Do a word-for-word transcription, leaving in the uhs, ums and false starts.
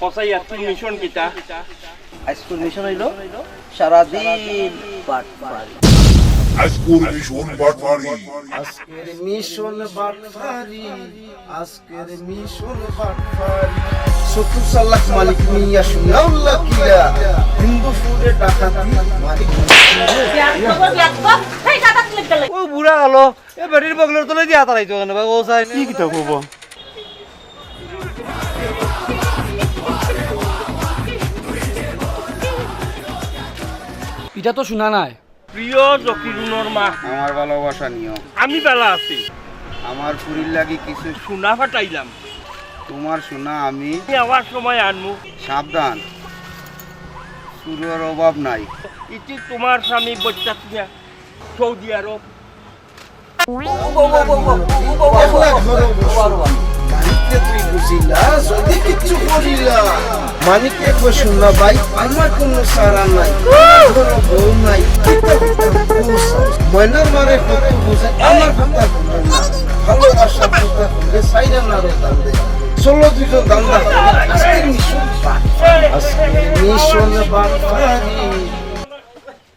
কসাই, আজকুর মিশন কিতা? আজকুর মিশন অইলো সারাদিন বাটপারি। আজকুর মিশন বাটপারি। আজকের মিশন বাটপারি। আজকের মিশন বাটপারি। সত্তর লাখ মালিক মিয়া সুনাউল্লাহ কিলা। হিন্দু ফুডে ডাকাতি মালিক। ও বুড়া হলো, এ বেটির বগলের তলে দিয়া তারাইতো কেনে ভাই? ও চাই কি কিতা কব? ইটা তো শুনা নাই। প্রিয় জকিরুনর মা, আমার ভালোবাসা নিও। আমি বালা আছি। আমার ফুরির লাগি কিছু সোনা ফাটাইলাম। তোমার সোনা আমি নেওয়ার সময় আনমু। সাবধান, চুরর অভাব নাই। ইতি তোমার স্বামী বচ্চা থুইয়া সৌদি আরব। এক লাখ ধরো বসো। মানিকরে তুই বুঝিলা, যদি কিচ্ছু করিলা। মানিকে কয়, "শুন না ভাই, আমার কোনো সারা নাই, ঘরো বউ নাই, কিতা কিতা বুঝ। ময়নার মারে কত বুঝে, আমার কথা বুঝে না। ভালোবাসা কথা বুঝে, সাইরা না রে দান্দে। চলো দুইজন দান্দা, আজকের মিশন বাটপারি।" আজকের মিশন বাটপারি।